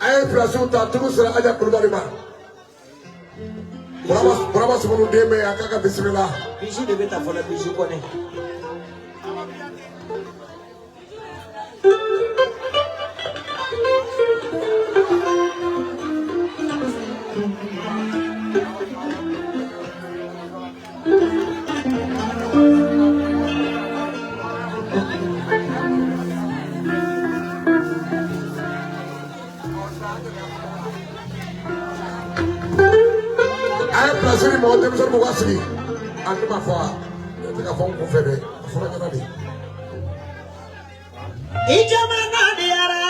A ye pilasiw ta turu sera Aja Kulubali ma. Burama Sumunu den bɛ yan k'a ka bisimila. Bijou de bɛ ta fɔlɔ, Bijou kɔnɛ. A ye pilasi ni mɔgɔ denmisɛnnin mɔgɔ sigi. A ne ma fɔ wa? Ne tɛ ka fɔ n kun fɛ dɛ. A fɔra ɲɛna de. I jamana diyara,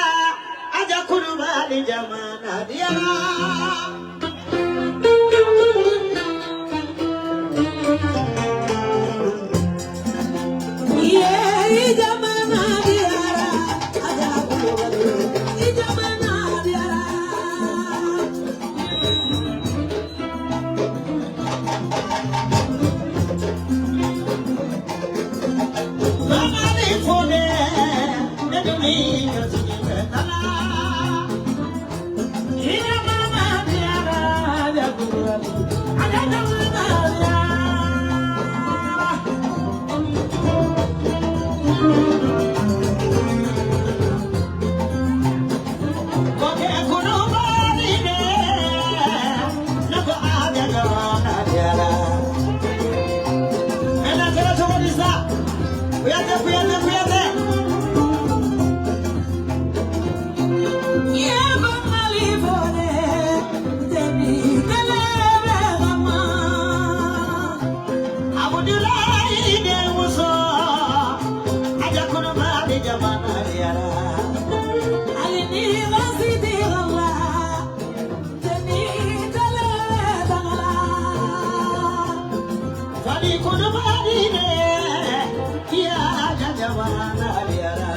Aja Kulubali jamana diyara. Ye jamana diyara, Aja Kulubali, i jamana diyara. Mamadi Fode, ne dumi ɲɔtigi bɛ tala. I jamana diyara, Aja Kulubali, Aja jamana diyara. Koke Kulubali de, ne ko Aja jamana diyara. Mena kɛra cogo di sa? Kuyate, Kuyate, Kuyate. Ye Mali fone, teni telebe mama. Abudulayi de muso, Aja Kulubali jamana diyara. Alini basiti Allah, teni telebe dangala. Fali Kulubali de, ya Aja jamana diyara.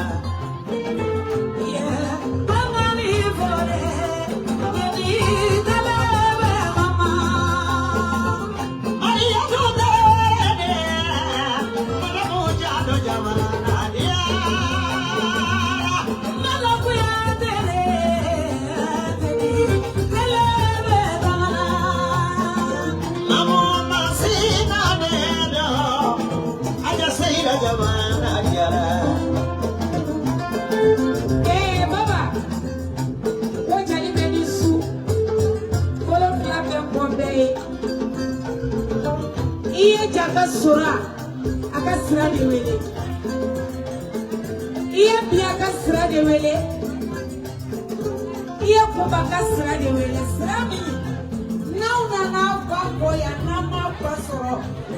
Ye Mali fone, teni telebe mama. Maria Dudere, Madamu Jado jamana diyara. Malakuya tele, teni telebe dangala. Mamu Masina Dedo, Aja Seira jamana diyara. Ee baba, ko jali bɛ ni su, bolo fila bɛ bɔ bɛɛ ye. I ye jaka sɔrɔ a ka sira de wele. I ye bi a ka sira de wele. I ye kunba ka sira de wele. Sira min n'aw nana aw ba kɔ yan n'aw m'aw ba sɔrɔ,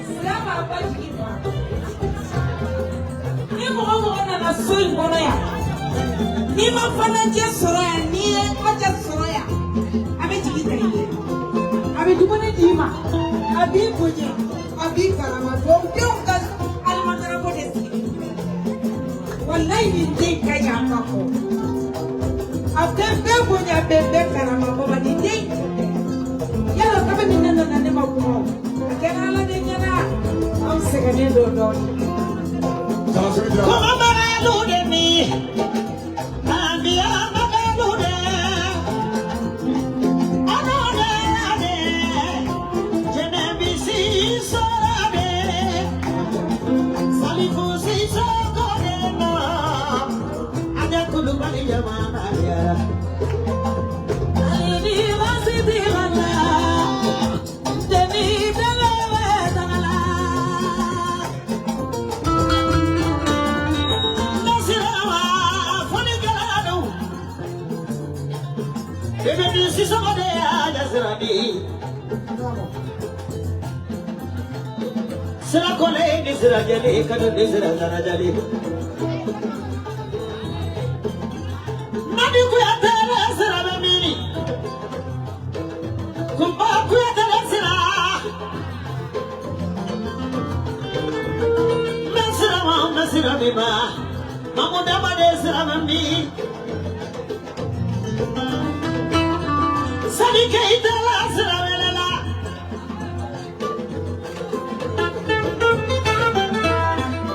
sira b'a ba jigin wa. Ni mɔgɔ mɔgɔ nana so in kɔnɔ yan, n'i ma fanajɛ sɔrɔ yan, n'i ye kɔjɛ sɔrɔ yan, a bɛ jigin ta i ye. A bɛ dumuni d'i ma, a b'i bonya, a b'i karama. Dɔw ka alimadarako de sigilen don. Walayi nin den ka ɲi a ka kɔ. A bɛ bɛɛ bonya, a bɛ bɛɛ karama, baba nin den. Yala kabini ne nana ne ma kuma o, a kɛra Ala de ɲɛna, anw sɛgɛnnen don dɔɔnin. Jalasiri diyara. Kuma magalu de mi, Ambiya magalu de, Ano de ade, Jenebisi sora de, Salifu sisoko de no, Aja Kulubali jamana diyara. Alini basiti wala, teni telebe dangala. Nasirawa foligalanu, Bebe ni sisoko de aja sirani. Sira kole ni sira jali, kanu ni sira sarajali. Nadi Kuyate la sira bɛ mini, Kumba Kuyate la sira. Mɛ sira ma, mɛ sira mi ma, Mamu dama de sira bɛ mi. Sani Keita la sira bɛ ne la.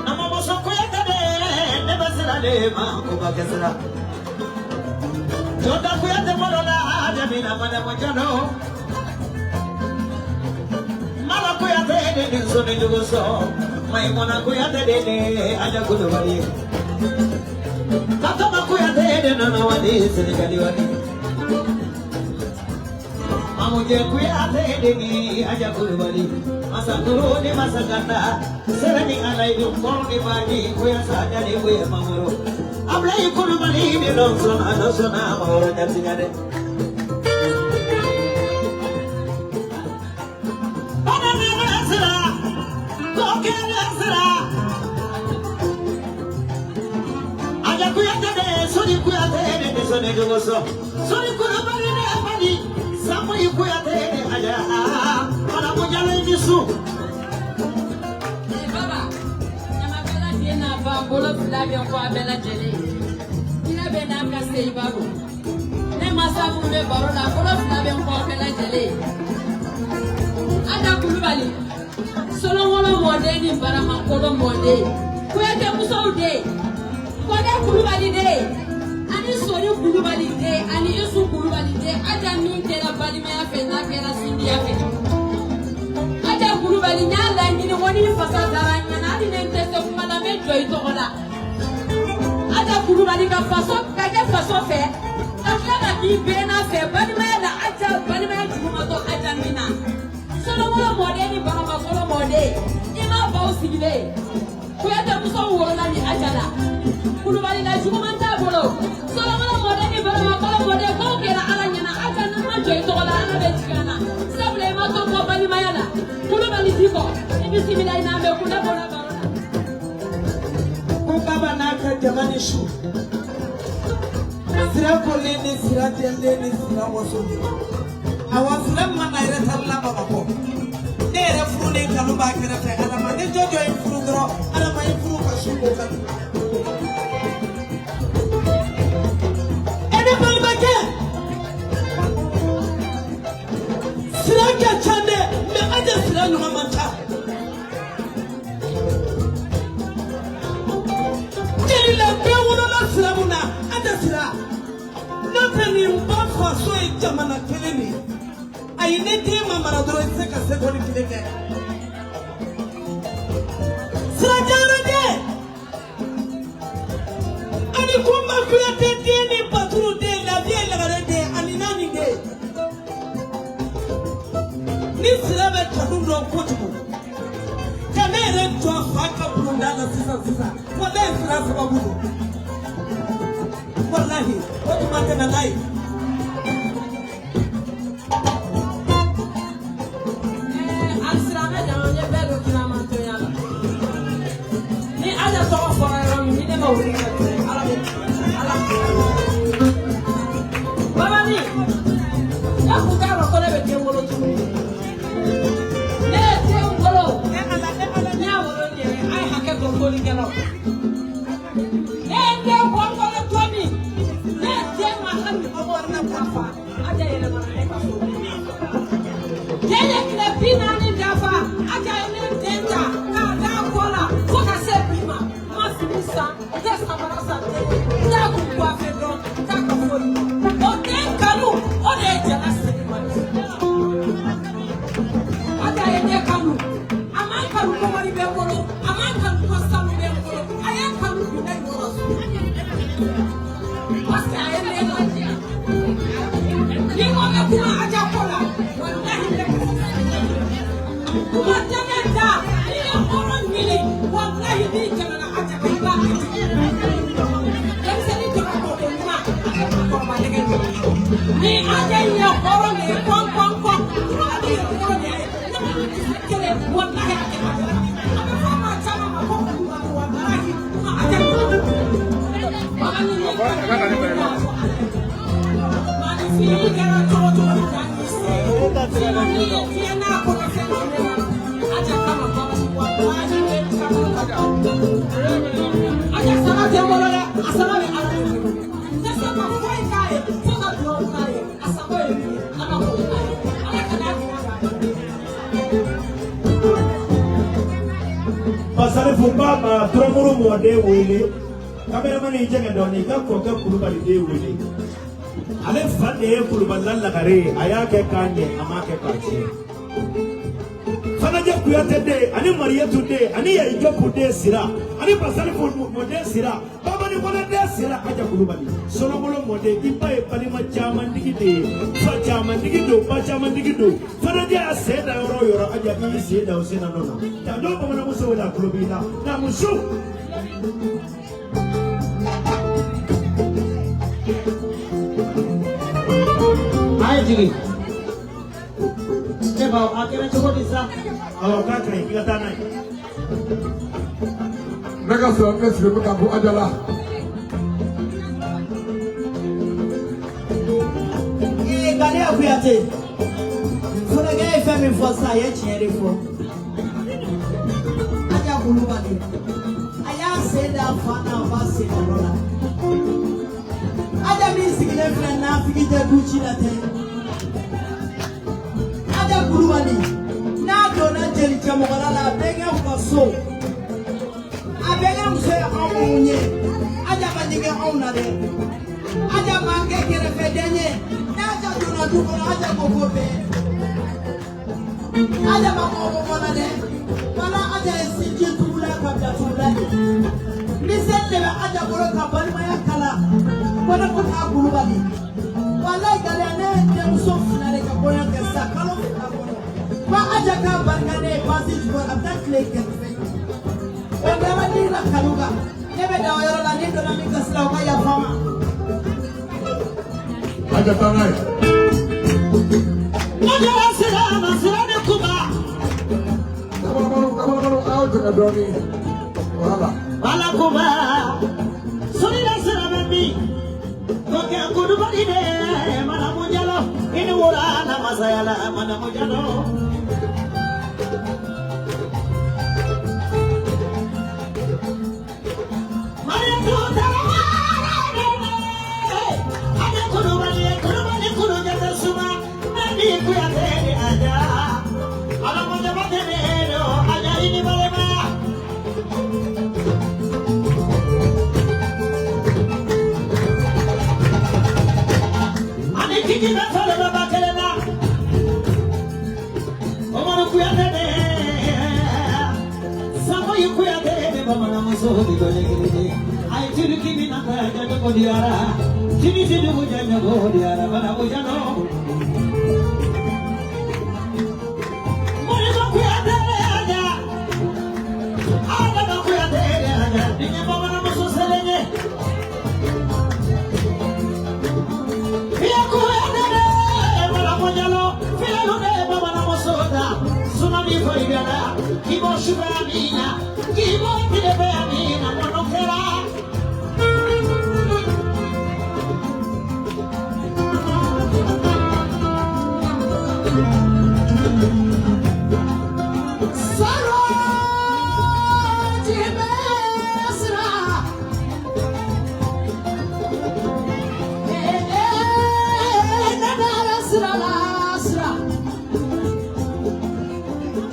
Nama muso Kuyate de, ne bɛ sira de ma, Kumba kɛ sira. Jɔda Kuyate bolo la, Jamina Madamu Jalo. Mala Kuyate de ni soni jugu sɔ, Maimuna Kuyate de ne Aja Kulubali. Fatoma Kuyate de nana wani Senegali wani. Mamuje Kuyate de ni Aja Kulubali. Masakuru ni Masakanda, Serani alai dum ni bani Kuya saja ni Kuya Mamuro. Ablaye Kulubali ni lonsona lonsona maworo nyatinyade. Banana sira, kokele sira. Aja Kuyate de, Sori Kuyate de, Jogoso ne jogoso Sori Kulubali ne afani Samu Kuyate ne aja Madamu Jalo ni su. Baba, ɲamakala den n'a ba bolo fila bɛ kɔ a bɛɛ lajɛlen. Hinɛ bɛ n'a ka seyiba don. Ne mansa minnu bɛ baro la, bolo fila bɛ n kɔ a bɛɛ lajɛlen. Aja Kulubali, Solongolo mɔden ni Baramakolo mɔden, Kuyate musow den, Kɔnɛ Kulubali den, ani Sori Kulubali den, ani Isu Kulubali den, Aja min kɛra balimaya fɛ n'a kɛra sindiya fɛ. Aja Kulubali n y'a laɲini ko n'i fasa dara n ɲɛna hali ni n tɛ se kuma la n bɛ jɔ i tɔgɔ la. Aja Kulubali ka faso ka kɛ faso fɛ ka tila ka k'i bɛnna fɛ balimaya la Aja balimaya juguman tɔ Aja min na. Solongolo mɔden ni Baramakolo mɔden i m'a baw sigilen Kuyate musow wolola ni Aja la. Kulubali la juguman t'a bolo. Solongolo mɔden ni Baramakolo mɔden k'o kɛra Ala ɲɛna Aja n'an ma jɔ i tɔgɔ la Ala bɛ jigin an na. Sabula i ma to kɔ balimaya la. Kulubali Dikɔ i bisimila i n'an bɛ kun ne bɔra baro la. Ko kaba n'a ka jama ni su sira kolen ni sira jɛlen ni sira wasolen awa sira min ma na yɛrɛ tarila Bamakɔ ne yɛrɛ furu ni kanu b'a kɛrɛfɛ Adama ni jɔjɔ ye furu dɔrɔn Adama ye furu ka su k'o ka dun. E ne balimakɛ sira ka ca dɛ mɛ Aja sira ɲɔgɔn man ca. Jeli la bɛɛ wolola sira mun na Aja sira n'o tɛ nin ba faso ye jamana kelen de ye ayi ni den ma mara dɔrɔn i tɛ se ka sekondi kelen kɛ. Sira jara dɛ ani Kunba Kuyate den ni Baturu den Lafiya Lagare den ani naani den ni sira bɛ kanu dɔn kojugu ka ne yɛrɛ jɔ fa ka bulonda la sisan sisan walayi sira sababu don walahi o tun ma tɛmɛ n'a ye. Alisilamɛ jama n ye bɛɛ don kiramantonya la. Ni Aja tɔgɔ fɔra yɔrɔ min ni ne ma wuli ka jɔ yen, Ala bɛ Ala. Babani, ne kun t'a dɔn ko ne bɛ den wolo tuguni. Ne ye den wolo. Ne y'a wolo n yɛrɛ ye, a ye hakɛ to folikɛlaw. Ne ye den bɔ n kɔnɔ don min, ne ye den ma hali mɔgɔ dafa, Aja yɛlɛmana ne ka so. Den ye tile 40 dafa, Aja ye ne den ta k'a d'a kɔ la fo ka se bi ma. N ma fini san, n tɛ samara san den ye, n t'a kun coiffe dɔn, n t'a ka foyi dɔn. O den kanu, o de ye jala segin ma ye. Aja ye ne kanu, a ma n kanu ko wari bɛ n bolo, a ma n kanu ko sanu bɛ n bolo, a ye n kanu bi ne yɔrɔ su. Parce que a ye ne ladiya. Ni n ko n bɛ kuma Aja ko la, walahi n bɛ kasi. Kuma tɛ ne da, n'i ye hɔrɔn ɲini, walahi n'i tɛmɛna Aja kan i b'a kɛ ten. Denmisɛnnin tɔgɔ ko ko ɲuman, a bɛ maakɔrɔba nɛgɛ jɔ. Ni Aja in ye hɔrɔn de ye kɔn kɔn kɔn, Kulubali ye hɔrɔn de ye, ne ma ni kisɛ kelen, walahi a tɛ Aja la. A bɛ fɔ maa caman ma ko Kulubali, walahi kuma Aja ɲɔgɔn. Babani ye kanu y'a fɔ Ala ye. Maanifin kɛra cogo cogo ni dan y'i se ye. Sinon n'i ye diɲɛ n'a kɔnɔ fɛn jumɛn na, Aja kama babani walahi ne kanu ka ban. Aja sama tɛ n bolo dɛ, a sama bɛ Ala de bolo. N tɛ se ka foyi k'a ye fo ka dugawu k'a ye, a sago ye min ye, Ala k'o k'a ye. Ala kana a jira k'a ye. Basalifu ba ma turamuru mɔden wele kameramani i jɛgɛ dɔɔni i ka kɔkɛ Kulubali den wele ale fa de ye Kulubalila lagare ye a y'a kɛ k'a ɲɛ a m'a kɛ k'a tiɲɛ Fanajɛ Kuyate den ani Mariyatu den ani Yayi Jɔpu den sira ani Basalifu mɔden sira Babani Kɔnɛ den sira Aja Kulubali Solongolo mɔden i ba ye balima camantigi de ye fa camantigi don ba camantigi don Fanajɛ y'a sen da yɔrɔ o yɔrɔ Aja i y'i sen da o sen na nɔ na janto bamananmuso wele a tulo b'i la na muso. A ye jigin. Ne baw a kɛra cogo di sa? Awɔ k'a ka ɲi k'i ka taa n'a ye. Ne ka sɔrɔ ne sigi bɛ ka bɔ Aja la. Galiya Kuyate, Fulakɛ ye fɛn min fɔ sisan, a ye tiɲɛ de fɔ. Aja Kulubali, a y'a sen da fa n'a ba sen da yɔrɔ la. Aja min sigilen filɛ nafigi tɛ du ci la tɛ. Aja Kulubali, n'a donna jeli cɛmɔgɔla la, a bɛnkɛw ka so. A bɛnkɛ muso ye anw minnu ye, Aja ma dege anw na dɛ. Aja m'an kɛ kɛrɛfɛden ye. N'Aja donna du kɔnɔ, Aja ko ko bɛɛ. Aja ma mɔgɔ bɔ na dɛ. Wala Aja ye sinji tugula ka bila tugula de. Ni seli de bɛ Aja bolo ka balimaya kala, ko ne ko k'a Kulubali. Walayi Galiya, ne ye denmuso fila de ka kɔɲɔ kɛ sisan kalo 2 kɔnɔ. Ko Aja k'a barika ne ye basi jukɔrɔ, a bɛ taa tile kɛrɛfɛ. O bɛɛ ma di la kanu kan. Ne bɛ dan o yɔrɔ la, ni donna min gasi la, o ka yafa n ma. Aja taa n'a ye. Ne sira ma sira ni kuba. Kabalabalo kabalabalo, a y'aw jɛngɛ dɔɔnin. Voilà. Bala kuba. Sori la sira bɛ min? Kɔkɛ Kulubali de, Madamu Jalo, i ni wura la masaya la, Madamu Jalo. Mariatu Tarawele, Aja Kulubali, Kulubali Kulujata Suma, Nani Kuyate Aja, Alamu Jabate do, Aja ini balema. Ani kiki bɛ fɔlɔ bɛ ba kelen na, Umaru Kuyate de, Samoyi Kuyate de, bamananmuso ni dɔ ye. Ayi turiki min na ka jago diyara, Tinisi dugu jago diyara, Madamu Jalo. Moribo Kuyate de Aja, Adama Kuyate de Aja, ni ye bamananmuso selen ye. Fiya Kuyate de, Madamu Jalo, Filalu de bamananmuso da, Sumani Foyigala, Kibo Shuba Amina, Kibo Tilebe Amina, Mono kɛra. Saro jibɛ sira. Ee ne sira la sira.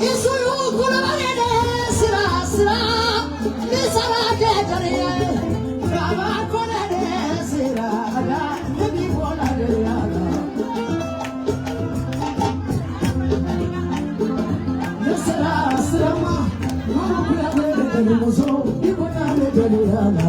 Isuyu Kulubali de sira sira. Ni sara kɛ jari ye. Baba Kone de sira la. Ne bi bɔla de ya la. Ne sira sira ma. Mama Kuyate de jelimuso. I bonya bɛ jeliya la.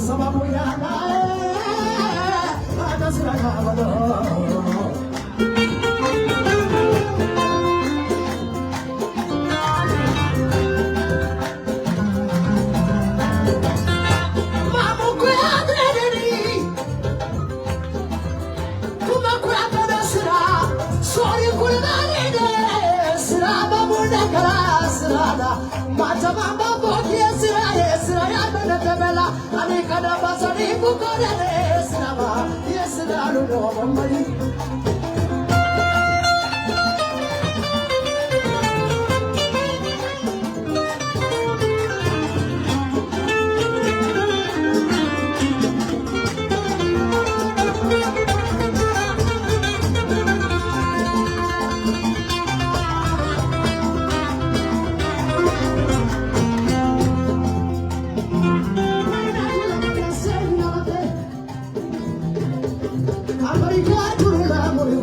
Sababu ya la, America,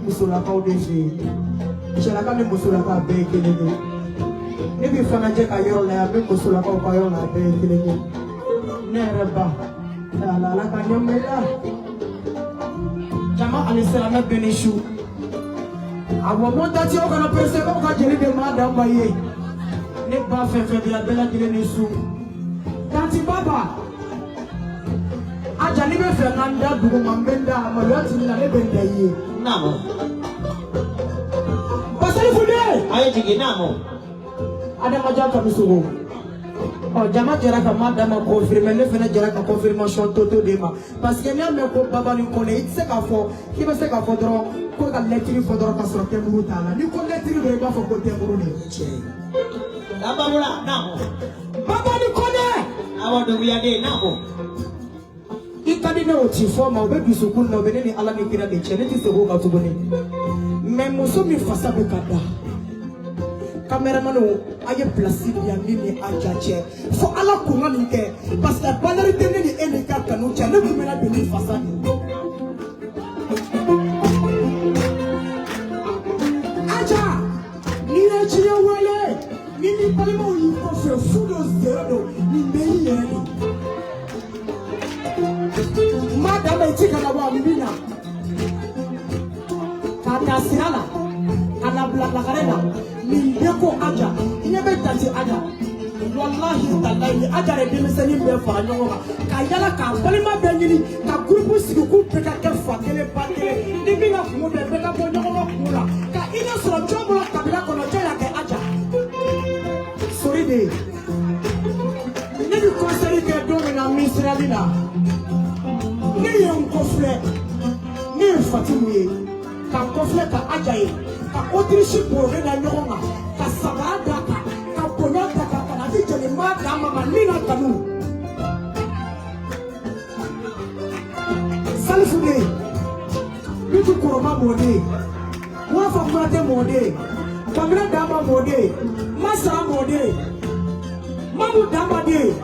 Musolakaw de fɛ yen cɛlaka ni musolaka bɛɛ ye kelen ye ne bɛ fanajɛ ka yɔrɔ la yan n bɛ musolakaw ka yɔrɔ la a bɛɛ ye kelen ye ne yɛrɛ ba ala ala ka ɲɛmɛ la jama ani silamɛ bɛɛ ni su awɔ mun ta tiɲɛ kana perese k'aw ka jeli de maa dan ma ye ne ba fɛn fɛn bɛ yan bɛɛ lajɛlen ni su tanti baba aja ne bɛ fɛ ka n da dugu ma n bɛ n da maloya ti ne la ne bɛ n da i ye. Naamu. Basali Funde. A ye jigin naamu. Adamajan Kamisogo. Ɔ jama jɛra ka ma d'a ma confirmer ne fana jɛra ka confirmation toto d'e ma parce que n'i y'a mɛn ko Babani Kone i tɛ se k'a fɔ k'i bɛ se k'a fɔ dɔrɔn ko ka lɛtiri fɔ dɔrɔn k'a sɔrɔ tɛmuru t'a la n'i ko lɛtiri dɔrɔn i b'a fɔ ko tɛmuru de. Tiɲɛ. Dababula naamu. Babani Kone. Awɔ duguyaden naamu. I ka di ne o ci fɔ ma o bɛ dusukun na o bɛ ne ni Ala ni kira de cɛ ne tɛ segin o kan tuguni mais muso min fasa bɛ ka da caméramanw a ye place di yan min ni Aja cɛ fo Ala kun ka nin kɛ parce que valeur tɛ ne ni e ni ka kanu cɛ ne tun bɛna don ni fasa de ye. ta sira la ka na bila lagare la nin bɛɛ ko Aja i ɲɛ bɛ tanti Aja walahi talahi ni Aja de denmisɛnnin bɛɛ fara ɲɔgɔn kan ka yala k'a balima bɛɛ ɲini ka gurupu sigi k'u bɛɛ ka kɛ fa kelen ba kelen ni min ka kungo bɛɛ bɛɛ ka bɔ ɲɔgɔn ka kungo la ka i ɲɛ sɔrɔ jɔn bolo kabila kɔnɔ jɔn y'a kɛ Aja sori de ye ne bɛ kɔnsɛri kɛ don min na misirali la ne ye n kɔfilɛ ne ye Fatimu ye ka n kɔfilɛ ka Aja ye ka Autriche borolen da ɲɔgɔn kan ka sabara d'a kan ka bonya d'a kan ka na di jeliba d'a ma ka min na kanu Salifu de Bitu Koroba mɔden Wafa Kuyate mɔden Kamina Dama mɔden Masara mɔden Mamu Dama den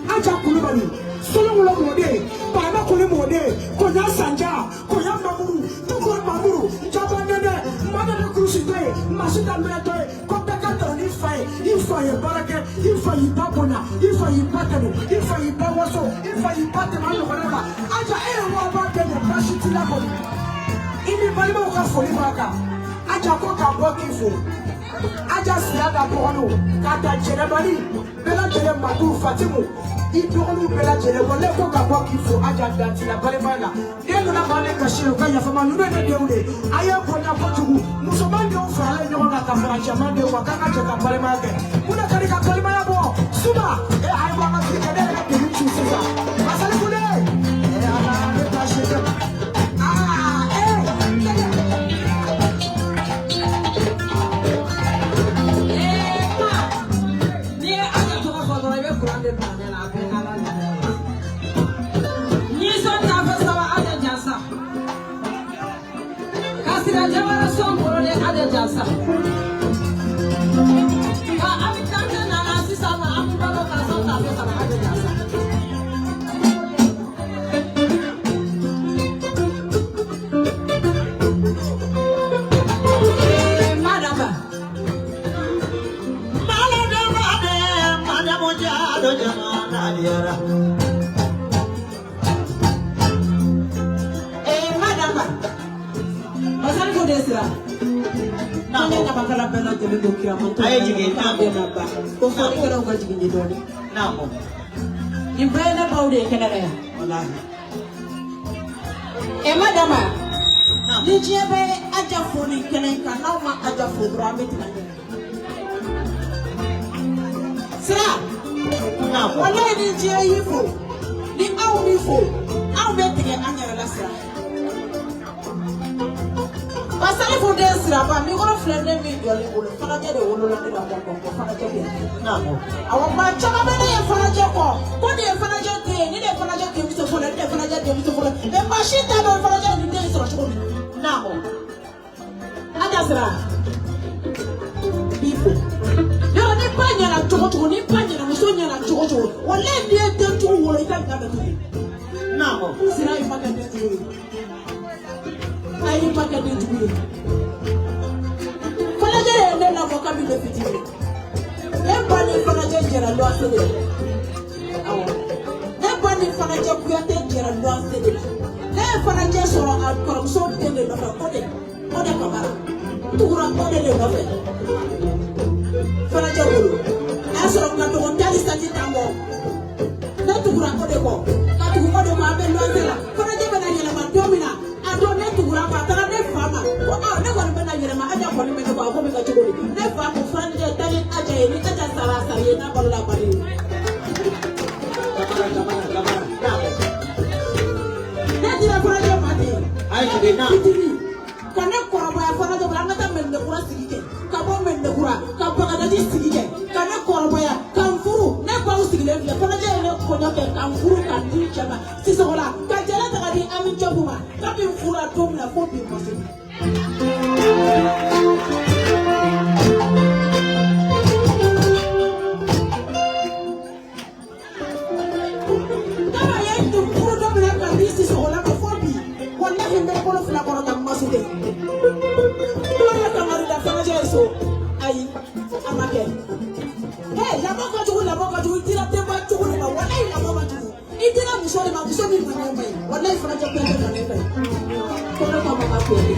Aja Kulubali Solonwolo mɔden Barama Koli mɔden Konya Sanja Konya Mamuru Tukuru Mamuru Jaba Nene Mada de kurusi tɔ ye Masi danbɛlɛ tɔ ye ko bɛɛ ka tɔrɔ n'i fa ye i fa ye baara kɛ i fa y'i ba bonya i fa y'i ba tɛmɛ i fa y'i ba waso i fa y'i ba tɛmɛ a ɲɔgɔnnaw la Aja e ye waba kɛ nin baasi t'i la kɔni i ni balimaw ka foli b'a kan Aja ko k'a bɔ k'i fo Aja sira da dɔgɔninw k'a ta jɛnɛbali bɛɛ lajɛlen Madu Fatimu i dɔgɔninw bɛɛ lajɛlen wale ko ka bɔ k'i fo Aja danti la balimaya la den nana maa min kasi u ka yafa ma ninnu ye ne denw de ye a ye bonya kojugu musoman denw faralen ɲɔgɔn kan ka fara cɛman denw kan k'an ka jɛ ka balimaya kɛ mun de ka di ka balimaya bɔ suba e a ye bɔ an ka fili kɛ ne yɛrɛ ka doni ci sisan Masali Kule e ala ne ta se tɛ aa ee N'i ye Aja tɔgɔ fɔ dɔrɔn i bɛ kuran de bila ne la a bɛ Ala de Nisɔn tafe saba Aja Jansa ka sira jabara sɔn bololen Aja Jansa ka Ami Kante nana sisan nɔ an bɛ balo ka sɔn tafe saba Aja Jansa. Madaba. Madaba. Masali ko de sira. N'an ye ɲamakala bɛɛ lajɛlen don kira ma. A ye jigin, k'a bɛɛ na ba. Ko fɔlikɛlaw ka jigin ni dɔɔnin. Naamu. Nin bɛɛ ye ne baw de ye kɛnɛ kan yan. Walahi. Madama. Naamu. Ni diɲɛ bɛ Aja fo nin kɛnɛ in kan n'aw ma Aja fo dɔrɔn an bɛ tigɛ ɲɔgɔn. Sira. Naamu. Walayi ni diɲɛ y'i fo ni aw m'i fo aw bɛ tigɛ an yɛrɛ la sira. Masalifu den siraba mikoro filɛ ne min jɔlen bolo Falajɛ de wolola ne la kɔ Falajɛ bɛ yan. Naamu. Awɔ maa caman bɛ ne ye Falajɛ kɔ ko nin ye Falajɛ den ye nin de ye Falajɛ denmuso fɔlɔ ye nin de ye Falajɛ denmuso fɔlɔ ye mais maa si t'a dɔn Falajɛ ye nin den in sɔrɔ cogo min. Naamu. Aja sira b'i fo. Yɔrɔ ni ba ɲɛna cogo cogo ni ba ɲɛna muso ɲɛna cogo cogo walayi n'i ye denjugu wolo i ka ɲina bɛ tugu. Naamu. Sira i ma kɛ denjugu ye. Ayi ma kɛ denjugu ye. Falajɛ ye ne lamɔ kabi ne fitinin. Ne ba ni Falajɛ jɛra luwanse de la. Awɔ. Ne ba ni Falajɛ Kuyate jɛra luwanse de la. Ne ye Falajɛ sɔrɔ a kɔrɔmuso den de nɔfɛ o de Kamara. N tugura o de nɔfɛ. Falajɛ bolo. A y'a sɔrɔ n ka dɔgɔ tali sanji t'an bɔ. Ne tugura o de kɔ. Ka tugu o de kɔ an bɛ luwanse la. Falajɛ bɛna yɛlɛma don min na. A don ne tugura kɔ a taara ne fa ma ko aa ne kɔni bɛna yɛlɛma Aja kɔni bɛ ne kɔ a ko bɛ kɛ cogo di ne fa ko Falajɛ taa ni Aja ye ni Aja sara a sara ye n'a balola a balo ye. Kamara Kamara Kamara. Naamu. Ne dira Falajɛ ma ten. A ye jigin, naamu. Fitinin ka ne kɔrɔbaya Falajɛ bolo an ka taa Mɛdinakura sigi kɛ ka bɔ Mɛdinakura ka Bagadaji sigi kɛ ka ne kɔrɔbaya ka n furu ne baw sigilen filɛ Falajɛ ye ne kɔɲɔ kɛ ka n furu ka n di cɛ ma Sisɔkɔ la ka jɛnɛ ta ka di Ami Jɔbu ma kabi n furula don min na fo bi ma se. Kaba ye n furu don min na ka di Sisɔkɔ la ma fo bi walahi n bɛ bolo fila kɔrɔ ka n ma sute. N bolo kangari da Falajɛ ye so ayi a ma kɛ. Hey, lamɔ ka jugu lamɔ ka jugu i dira denba jugu de ma walayi lamɔ ka jugu i dira muso de ma muso min ma ne ba ye walayi Falajɛ Kuyate ma ne ba ye ko ne ko ma ka Kuyate.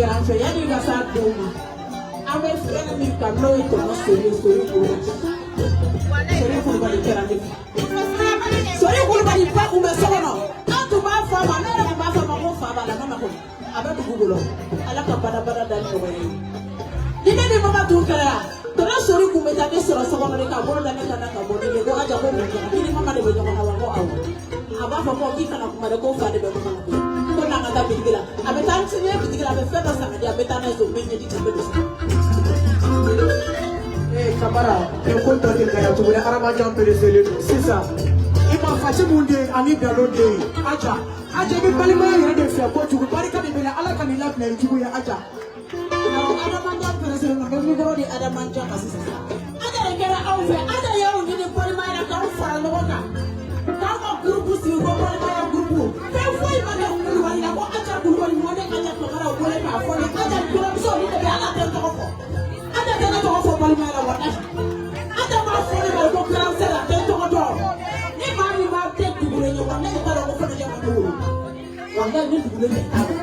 kɛra an fɛ yanni ka s'a denw ma an bɛ fɛn min kan n'o ye tɔnɔ sori sori kulubali sori kulubali kɛra ne fɛ sori kulubali ba kun bɛ so kɔnɔ an tun b'a fɔ a ma ne yɛrɛ tun b'a fɔ a ma ko fa b'a la ne ma ko a bɛ dugu bolo ala ka badabada da ni ɲɔgɔn ye ni ne ni mama tun kɛra tɔnɔ sori kun bɛ taa ne sɔrɔ so kɔnɔ de k'a bolo da ne kan na ka bɔ ne ye ko aja ko mun kɛra k'i ni mama de bɛ ɲɔgɔn na wa ko awɔ a b'a fɔ ko k'i kana kuma dɛ ko fa de bɛ kuma na ko n'an ka taa bitigi la a bɛ taa n sini bitigi la a bɛ fɛn dɔ san ka di a bɛ taa n'a ye so n bɛ ɲɛji cɛ n bɛ don so. Ee Kamara ko tɔ tɛ gaya tuguni hadamaden pereselen don sisan i ma fasi mun den ani dalo den Aja Aja i bɛ balimaya yɛrɛ de fɛ kojugu barika de bɛ na Ala ka nin labila i jugu ye Aja. Awɔ hadamaden pereselen don n bɛ mikoro di hadamaden ma sisan. Aja de kɛra anw fɛ Aja y'anw ɲini balimaya la k'anw fara ɲɔgɔn kan k'anw ka gurupu sigi ko balimaya gurupu fɛn foyi ma kɛ Kulubali la ko Aja Kulubali mɔden Aja Kamara wele k'a fɔ ne Aja kɔrɔmuso ni de bɛ Ala tɛ n tɔgɔ fɔ Aja tɛ ne tɔgɔ fɔ balimaya la walahi Aja b'a fɔ ne ma ko grand sœur a tɛ n tɔgɔ dɔn ni maa min b'a tɛ dugulen ye wa ne t'a dɔn ko fɛnɛ ma ne wolo walahi ni dugulen tɛ t'a dɔn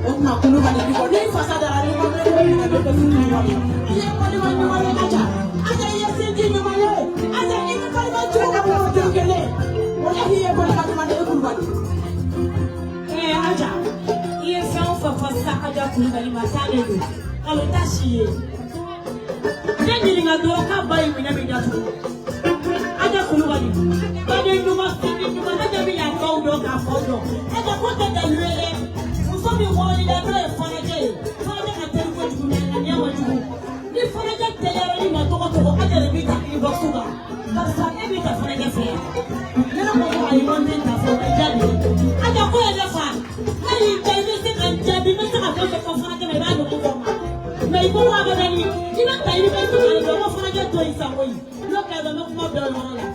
o tuma Kulubali bi bɔ ni fasa dara ni ma ne bɛ bɛ Kulubali i ye balima ɲuman ye Aja Aja i ye sinji ɲuman ye Aja i ni balima jugu ka bɔ turu kelen walahi i ye balima ɲuman ye Kulubali. Ee Aja i ye fɛn o fɛn fɔ sisan Aja Kulubali ma taa de don kalo t'a si ye ne ɲininka dɔrɔn k'a ba ye minɛ min datugu Aja Kulubali baden ɲuman sinji ɲuman Aja bɛ yan baw dɔn k'a faw dɔn Aja ko tɛ dalu ye dɛ muso min wɔrɔli la n'o ye fɔnɔjɛ ye fɔnɔjɛ ka teli kojugu mɛ ŋaniya ma jugu ni fɔnɔjɛ teliyara ni ma tɔgɔ tɔgɔ Aja de b'i ta inbox kan karisa e b'i ta fɔnɔjɛ fɛ yan ne ne ko ko ayi ko n tɛ ta fɛ o bɛ diya de ye Aja ko ye ne fa ne y'i ja i bɛ se ka n jaabi n bɛ se ka fɛn fɛn fɔ fɔnɔjɛ ma i b'a dogo fɔ n ma mɛ i ko ko abadani i bɛ ta i bɛ se ka dɔn ko fɔnɔjɛ to yen sa koyi n'o kɛra n bɛ kuma bila o yɔrɔ la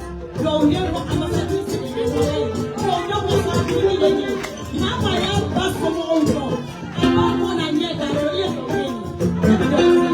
dɔwden ko a ma se k'i sigi ni sɔrɔ ye dɔwden ko fara de ɲini maa maa y'a ba somɔgɔw dɔn a b'a kɔ n'a ɲɛ da yɔrɔ i ye dɔwden ye ne bɛ dɔ fɔ.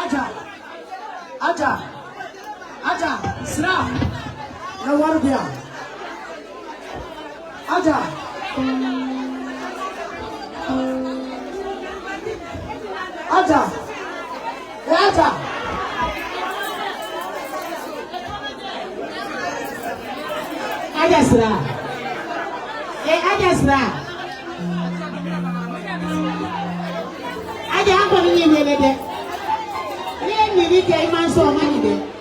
Aja Aja Aja sira na wari di yan Aja Aja e Aja Aja sira e Aja sira Aja an kɛ dɛ. N'i ye ɲini kɛ i ma sɔn o ma ɲi dɛ.